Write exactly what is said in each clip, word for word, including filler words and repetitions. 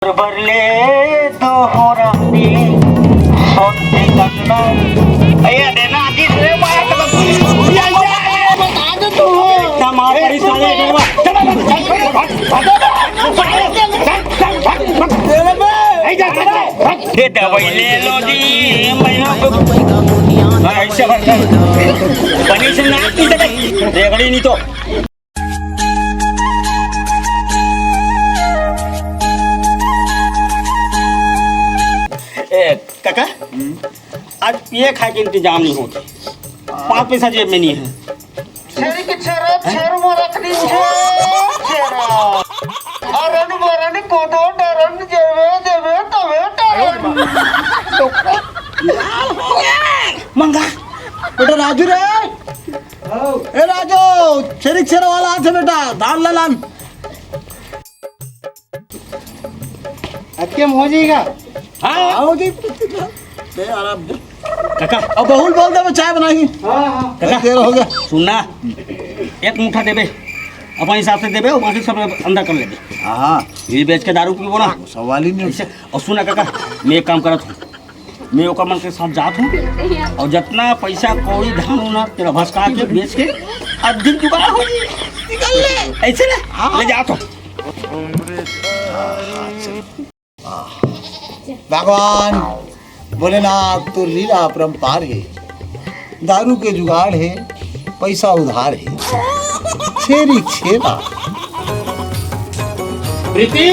बरले दो हो रानी, सोते कंगना। भैया देना आदि रे मार तो बस। बता दे तू। इतना मार पड़ी साले के बाद। चलो, भाग, भाग, भाग, भाग। ए, जा, जा, जा। ये दवाई ले लो जी, मैं आपको। हाँ, ऐसे भर कर। पानी से नाक नहीं सके, रेगड़ी नहीं तो। ए, काका, आज पिए खाए के इंतजाम नहीं होता, पाँच पैसा जेब में नहीं है। छेरी के छेरा, छेर मरकनी छेर, छेरा। अरन बरन कोदो डरन जेबे देबे तबे डरन। मंगा, बेटा राजू रे, ए राजू, छेरी छेरा वाला आथे बेटा, धान ला लान। अक्के में हो जाएगा। हाँ। आओ जी। बे आराम दे। काका। अब बहुल बोल दे, मैं चाय बनाई। हाँ, हाँ। काका। देर हो गया। सुनना, एक मुट्ठा देबे, अपन हिसाब से देबे, और बाकी सब अंदर कर लेबे। हाँ। ये बेच के दारू पीबो ना। सवाल ही नहीं। ऐसे, और सुना काका, मैं एक काम करत हूँ, मैं ओकर मन के साथ जात हूँ, और जितना पैसा कौड़ी धान होना तेरा भसका के बेच के अब दिन जुगाड़ हो जी, निकल ले, ऐसे ना, हाँ। ले जात हूँ। भगवान भोलेनाथ तो लीला अपरंपार है, दारू के जुगाड़ है, पैसा उधार है, छेरी छेरा। प्रीति,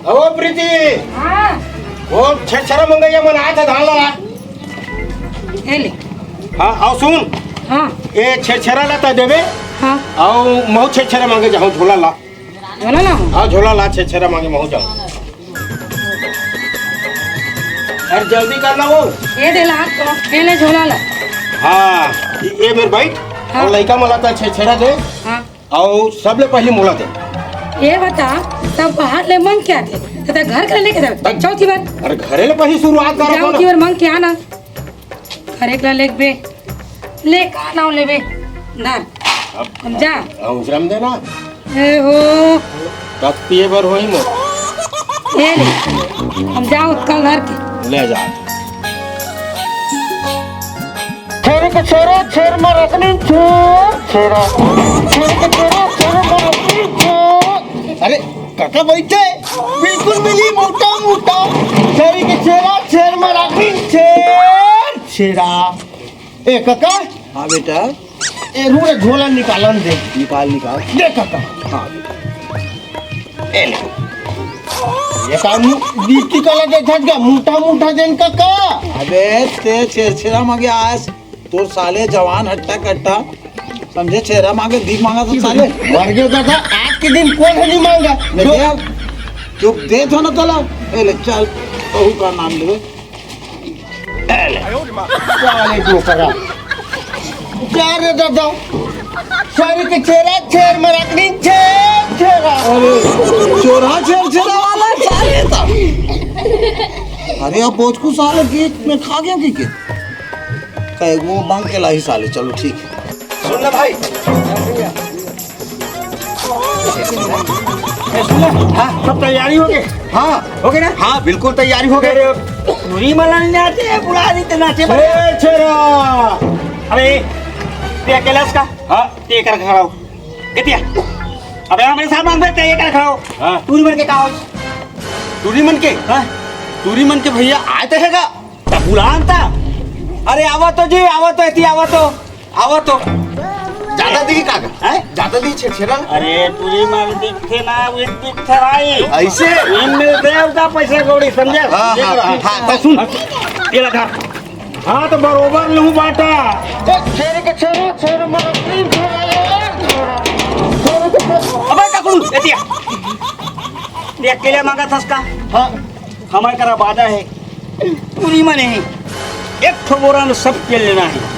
ओ प्रीति, हाँ। वो छेरछेरा मंगइया मन आए थे धान ला। ए ले। हाँ, आओ सुन। हाँ। ए छेरछेरा ला ता देबे। हाँ। आओ महू छेरछेरा मांगे जाओ झोला ला। झोला ला? हाँ, झोला ला, छेरछेरा मांगे महू जाओ। अरे जल्दी कर ना वो। ये दे ला हाथ को, ये ले झोला ला। हाँ, ये मेरे भाई, हाँ। और लइका मला ता छेरछेरा दे। हाँ। और सबले पहले मोला दे। ये बता, सब बाहर ले मांग के आथे, तो घर के लेके जावे। चौथी बार। अरे घरे ले पहले शुरुआत करो जाओ ना। की बार मांग के आना। हरेक ला लेखबे, ले का नाव लेबे? धर। अब हम जा। हम उजरम देना। ए हो। तब पिए बर होई मोर। ए ले, हम जाओ कल धर के। ले जा। छेर के छेरा, छेर मरकनी छेर, छेरा। छेर के छेरा, छेर मरकनी छेर। अरे, काका बैठे, बिल्कुल मिली मोटा मोटा। छेरी के छेरा, छेर मरकनी छेर। छेरा। ए काका। हाँ बेटा। ए रूड़े झोला निकालन दे। निकाल, निकाल। दे काका। हाँ बेटा। ए ले। ये काम बीती कला दे झटका, मोटा मोटा देन काका। अबे ते छेरछेरा मगे आज तोर साले जवान हट्टा कट्टा समझे, छेरा मांगे, भीख मांगा तो साले। मर गयो दादा, आज के दिन कौन है नहीं मांगा? मैं दे, चुप दे थो ना तोला। ए ले चल, बहू का नाम लेवे। ए ले। साले डोकरा। जा रे दादा। सारे के छेरा, छेर मरकनी, छेर, छेरा। अरे, चोरा छेर छेरा वाला साले था। अरे, अब बोचकू साले गेट में खा गया कि के? कहे वो मांग के लाई साले, चलो ठीक है। सुन ना भाई। ए, सुन ना। हाँ। सब तैयारी हो गई? हाँ। हो गई ना? हाँ, बिल्कुल तैयारी हो गई। अरे, पूरी मनाने आते हैं, बुला देते नाचे बने। ए, छेरा। अबे, ते अकेला इसका? हाँ। ते कर खड़ा हो। कितिया? अबे, हमारे साथ मांग सकते हैं, ये कर खड़ा हो। हाँ। टूरी मन के का हो? टूरी मन के? हाँ। टूरी मन के भैया आए तो हैगा। तब बुलान था। अरे, आवा तो जी, आवा तो, एती आवा तो। आवा तो। ज्यादा दिखी का? हैं? ज्यादा दिखी छेरछेरा? अरे, तुझे मार दिखते ना, वो दिखते भाई। ऐसे? इन मिलते हैं उसका पैसा कौड़ी, समझे? हाँ, देख हाँ, रहा। हाँ, तो सुन, ये लगा। हाँ, तो बरोबर लूँ बाटा। ए, छेर के छेर, छेर मार, तीन छेर, एक छेर। अबे, ककड़ू, ए दिया। ये अकेले मांगा था उसका? हाँ। हमारे करा वादा है, पूरी मने है, एक ठो बोरा में सब पेल लेना है।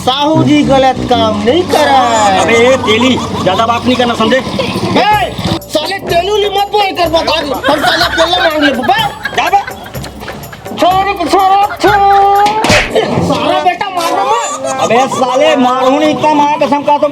साहू जी गलत काम नहीं करा। अबे तेली, ज्यादा बात नहीं करना, समझे? ए, साले तेलू ली मत बोल कर बता दे, हम साला पेल मांग ले बे। जा बे। छोरे के छोरा, छोरा। सारा बेटा मार दो मैं। अबे साले मारू नहीं, इतना मार कसम का तुम।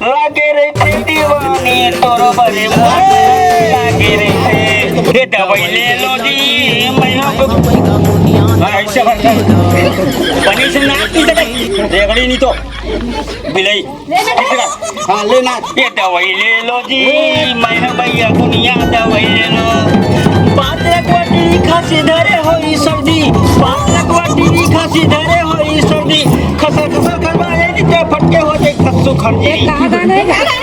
लागे रहिथे दीवानी तोरो बरे मोर, लागे रहिथे। ये दवाई ले लो जी, मैं ना, हाँ, ऐसे भर कर। बनी से नाच नहीं सके, रेगड़ी नहीं तो बिलाई। हाँ, ले ना। ये दवाई ले लो जी, मैं ना भैया दुनिया दवाई ले लो। पाँच लाख वाटी खांसी धरे होई सर्दी, पाँच लाख वाटी खांसी धरे होई सर्दी, खसर खसर करवा ये नहीं तो फटके हो जाए खस्सू खंडी। ये कहाँ गाना है?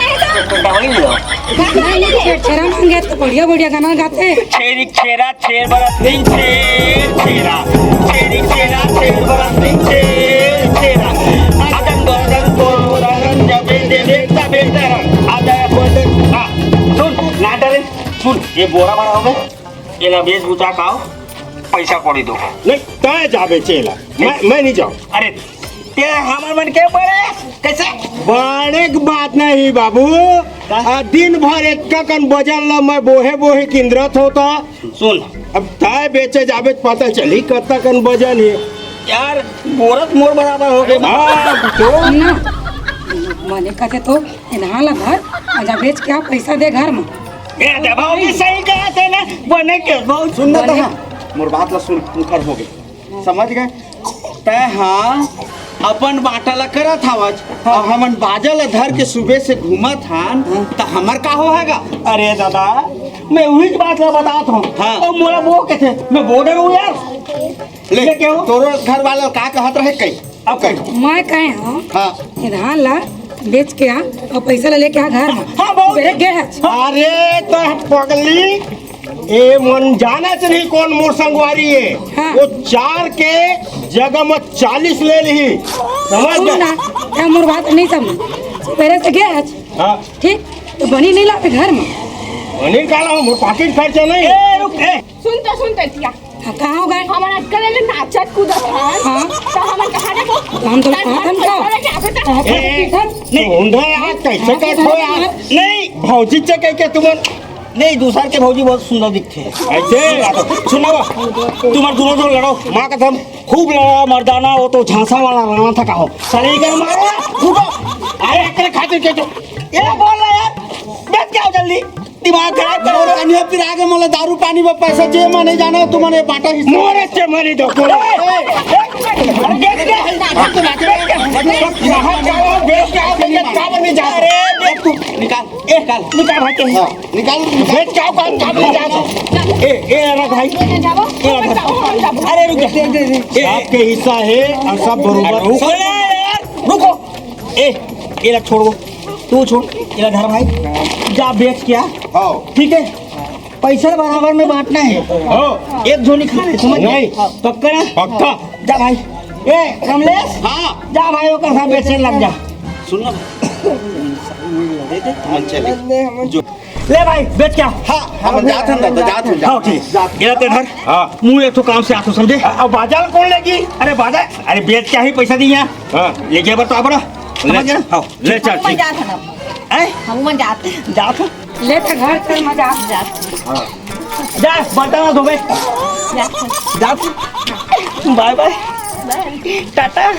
दवाई ले लो। नहीं, नहीं, छेर छेरा मांगे तो बढ़िया बढ़िया गाना गाते हैं। छेरी छेरा छेर बरस नहीं छेर छेरा, छेरी छेरा छेर बरस नहीं छेर छेरा। अदन बदन को रंगन जबे दे दे तबे दरन। आदा बोल दे। हाँ, सुन, ना डरे, सुन, ये बोरा भरा होगे, ये ला बेच बुचा खाओ, पैसा कौड़ी दो। नहीं, तय जाबे चेला, मैं, मैं नहीं जाऊँ। अरे, ते हमर मन के बड़े, कैसे? बड़े के बात नहीं बाबू, आ दिन भर एक कन बजन ला मैं बोहे बोहे किंदरत होता। सुन। अब तय बेचे जाबे त पता चली कत्ता कन बजन हे। यार, बोरत मोर बराबर हो गए। हाँ, तो? ना, मने कहते तो इन्हा ला धर, आजा बेच के आ, पैसा दे घर में। ए, दे बाबू, भी सही कहा थे ना, बने के बहुत सुंदर बने। था। मोर बात ला सुन, मुखर हो गए, समझ गए? तै हाँ अपन बाटा ला करत हवच, हाँ। अब हमन बाजा ला धर के सुबह से घूमत हन, हाँ। त हमर का होहेगा? अरे दादा, मैं उही बात ला बतात हूँ। हाँ। और मोला बो के थे, मैं बो डरू यार। ले, ये क्या हो? तोरो घर वाला का कहत रहे कई? अब कई? मैं कहे हूँ, हाँ। ये धान ला बेच के आ और पैसा ला लेके आ घर में। हाँ, बहुत। मेरे गए हच। अरे तो पगली, ए मन जाना च नहीं कौन मोर संगवारी है। हाँ। वो चार के जगह में चालीस ले ली। समझ सुन गए? ना, क्या मोर बात नहीं समझ? मेरे से गए हच। हाँ। ठीक, तो बनी नहीं लावे घर में। बनी का लाऊं? मोर पाकिट खर्चा नहीं। ए, रुक, ए। सुन तो, सुन तो, इतिया। हाँ, कहाँ हो गए? हमन अतका देर ले नाचत कूदत हन। हाँ। त हमन कहाँ जाबो? त हम तो कहाँ हम का? पैसा लेके आबे त। कहाँ ए, पैसा? नहीं। ढूंढो यार, कैसे आप कैसे हो यार? नहीं, भौजी से कह के तुमन। नहीं, दूसर के भौजी बहुत सुंदर दिखथे। ऐसे? सुनो, तुमन दोनों जो लड़ो, माँ कसम, खूब लड़ा मर्दाना, वो तो झांसा वाला रहना था, कहो। सही कर मारो, रुको। अरे, एकरे खातिर के तो। ये बोल रहा यार, बैठ के आओ जल्दी। दिमाग खराब करो रे। कन्या फिर आगे मोला दारू पानी में पैसा जे मैं नहीं जाना, तुमन ये बाटा हिस्सा। मोरे से मरी दो, बोलो। ए, ए, अरे, देख, देख, देख, देख, देख, देख, यहाँ जाओ, देख, जाओ, देख, जाओ, नहीं जा। अरे, देख तू, निकाल, ए, निकाल, निकाल भाई, हाँ, निकाल, निकाल। देख, जाओ, काम, काम नहीं जा। ए, ए, रख भाई। ये जाबो? ये रख। अरे, रुक जा। ए, आपके हिस्सा है और सब बरोबर। रुको ना यार, रुको। ए, एला छोड़ो, तू छोड़, एला धर भाई, जा बेच के आ। हाँ। ठीक है, पैसा बराबर में बांटना है। हाँ। एक झोली खा ले, समझ गए? नहीं। पक्का ना? पक्का। जा भाई। ए कमलेश, हाँ। जा भाई, ओकर साथ बेचे लग जा। सुन ना। दे दे, मन चले। जो ले भाई, बेच क्या? हाँ, हम जात हन, दादा, जात हन, जात हाँ, हन। ठीक। जात हन। एला ते धर। हाँ। मुँह एक ठो काम से आथो, समझे? अब बाजार कौन लेगी? अरे बाजार, अरे बेच क्या ही पैसा दी यहाँ। हाँ। ले गया बर तो आप ना। समझ गए ना? हाँ। ले चल, हम ठीक। जात हन अब। हैं? हम जात हन। जात हन। ले तो घर चल, मजा आ जात। हाँ। जा, बर्तन धोबे। जा। जा। बाय बाय। टाटा।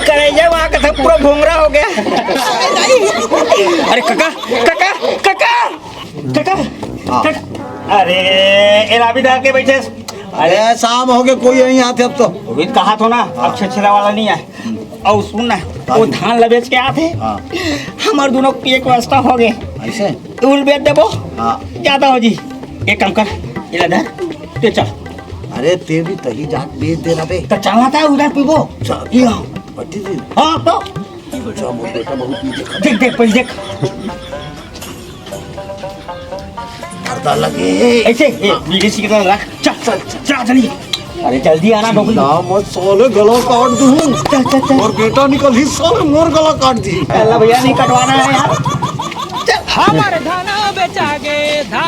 करेजा वहाँ का था, पूरा भोंगरा हो गया। अरे काका, काका, काका, काका, हाँ। काका। अरे, एला भी डाल के बैठे। अरे, शाम हो गए, कोई नहीं आते अब तो। वो भी कहा थो ना, अब छेरछेरा वाला नहीं आए। और सुन ना, वो धान ला बेच के आते, हाँ। हमर दोनों के एक व्यवस्था हो गए। ऐसे? तू बेच देबो? हाँ। ज्यादा हो जी। एक काम कर, एला धर, ते चल। अरे, ते भी तही जात बेच दे रहा बे। तो चलना था, उधर पीबो। चल। ये आओ। पट्टी दी। हाँ, तो। अच्छा, मोर बेटा बहुत नहीं देखा। देख, देख, पहले देख। पर्दा लगे। ऐसे, ए, बीड़ी सिगरेट रख। चल, चल, चल, चल, जल्दी। अरे, जल्दी आना, बबलू। ना, मत साले, गला काट दूँ। चल, चल, चल। और बेटा निकल ही साले, मोर गला काट दी। अल्लाह भैया, नहीं कटवाना है यार। चल। हमर धाना बेचा गे, धान